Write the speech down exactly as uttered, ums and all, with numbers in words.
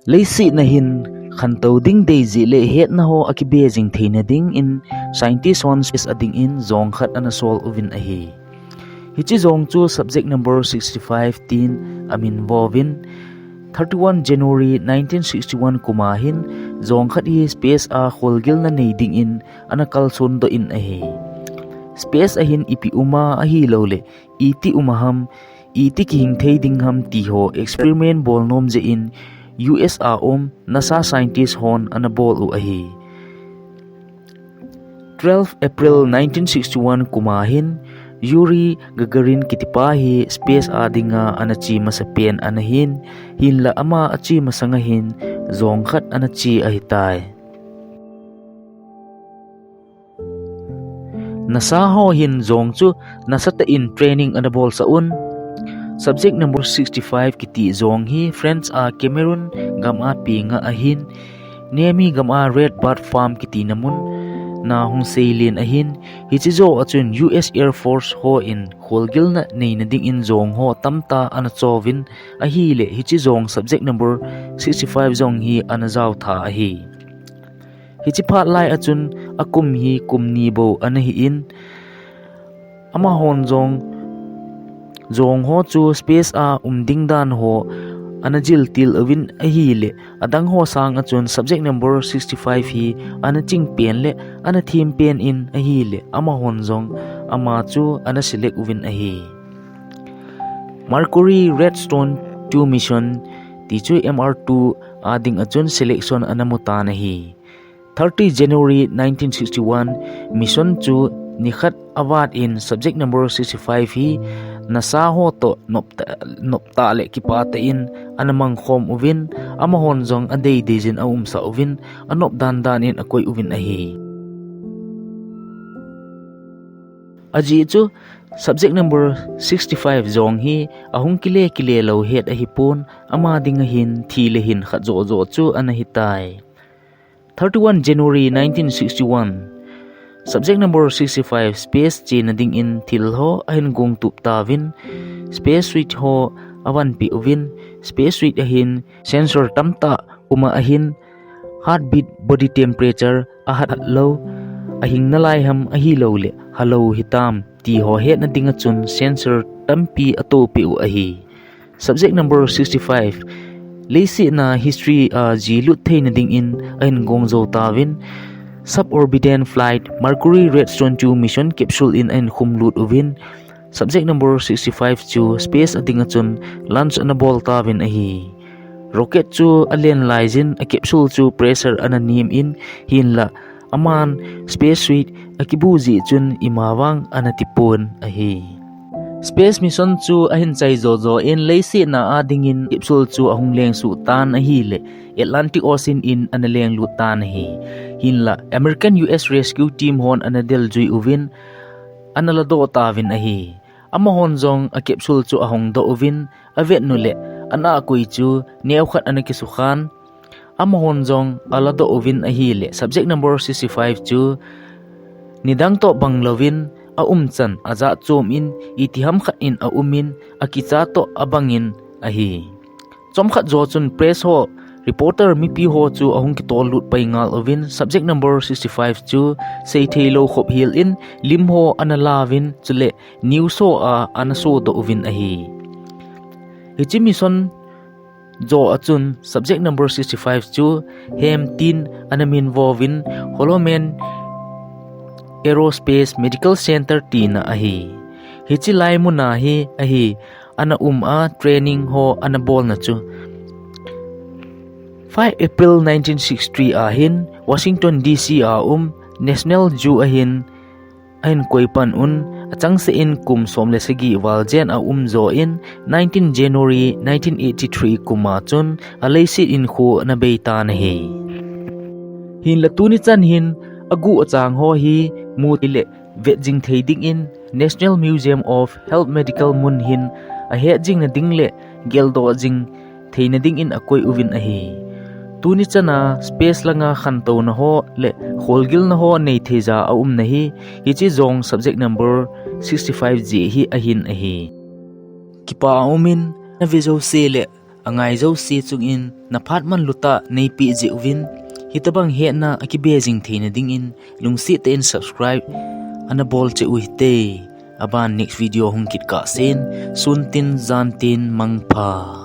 Leiset na hin khantou ding dei jeh le hetna ho akibe jing theina dingin scientist hon space a dingin jong khat ana sol uvin ahi. Hiche jong chu subject number sixty-five tin amin vo uvin, thirty-one January nineteen sixty-one kum a hin jong khat hi space a kholgilna nei dingin ana kalson doh in ahi. Space a hin ipi um a ahilou le iti um a ham, iti kihing thei ding ham ti ho experiment bol nom jeh in U S a um NASA scientist hon ana bol u ahi. Twelve April nineteen sixty-one kum a hin Yuri Gagarin kitipa hi space a dinga ana che masapen ana hin, hinlah ama ache masang a hin jong khat ana che ahitai. NASA ho hin jong chu nasatah in training ana bolsah un. Subject number sixty-five kiti jong hi France a Cameroon gam a peng a ahin, Niamey gam a Red Bird Farm kitina mun na hung seilen ahin, hiche jou a chun U S Air Force hon kholgilna neina dingin jong ho tamtah ana chouvin ahile, hiche jong subject number sixty-five jong hi ana jaotha ahi. Hiche phat lai a chun akum hi kum ni bou ana hi in, amahon jong jong ho chu space a um ding dan ho ana jiltil uvin ahile, adang ho sang a chun subject number sixty-five hi ana chingpen le ana thempen in ahile, amahon jong ama chu ana select uvin ahi. Mercury Redstone two mission ti chu M R two a ding a chun selection ana mu tan ahi. Thirty January nineteen sixty-one mission chu nikhat avat in subject number sixty-five hi NASA ho toh noptah le kipah tah in ana mangkhom uvin, amahon jong adei dei jin aumsah uvin, anop dan dan in akoi uvin ahi. Ajeh chu subject number sixty-five jong hi ahung kile kile lou het ahipon, ama ding a hin thi le hin khat joh joh chu ana hitai. Thirty-one January nineteen sixty-one, subject number sixty-five space chena dingin thil ho ahin gong tup tauvin, space suit ho avan pe uvin, space suit a hin sensor tamtah um a ahin, heartbeat, body temperature, ahat lou, ahing nalai ham ahilou le halou hitam ti ho hetna ding a chun sensor tampi ato peh u ahi. Subject number sixty-five, leiset na history a ji lut theina dingin ahin gong jou tauvin, suborbital flight Mercury Redstone two mission capsule in ahin khum lut uvin, subject number sixty-five chu space a ding a chun launch ana bol tauvin ahi. Rocket chu alen lai jin a capsule chu pressure ana nem in, hinlah aman space suit akibu jeh chun ima vang ana tipon ahi. Space mission chu ahin chai joh joh in leiset na a dingin capsule chu ahung leng suh tan ahile Atlantic Ocean in ana leng lut tan ahi. Hinlah American U S rescue team hon ana del jui uvin, ana ladoh tauvin ahi. Amahon jong a capsule chu ahong doh uvin, avet nu le ana koi chu neokhat ana kisukhan. Amahon jong aladoh uvin ahile subject number sixty-five chu nidang toh bang louvin aum chan ajat chom in, itiham khat in aum in, akicha toh abang in ahi. Chomkhat joh chun press ho, reporter mipi ho chu ahung kitol lut pai ngal uvin, subject number sixty-five chu seithei lou khop hel in lim ho ana la uvin, chule news ho a ana sodoh uvin ahi. Hiche mission joh a chun subject number sixty-five chu hem tin ana min vo uvin, Holloman Aerospace Medical Center tina ahi. Hiche lai mun a hi ahi ana um a training ho ana bolna chu. Five April nineteen sixty-three a hin Washington D C a um National Zoo a hin ahin koi pan un, achangseh in kum som le sagi val jen aum joh in, nineteen January nineteen eighty-three kum a chun aleiset in kho ana bei tan ahi. Hinlah tuni chan hin aguh achang ho hi mu thei le vet jing thei dingin National Museum of Health Medical mun hin ahet jing na ding le geldoh jing theina dingin akoi uvin ahi. Tuni chan a space langa khantouna ho le kholgilna ho nei thei ja aumna hi, hiche jong subject number sixty-five jeh hi ahin ahi. Kipa aum in, nave jouse le angai jouse chungin naphat manlutah neipeh jeh uvin, hitobang hetna akibe jing theina dingin lungset tah in subscribe ana bol cheh u hite. Aban next video hung kit kahsen, sun tin jan tin mangpha.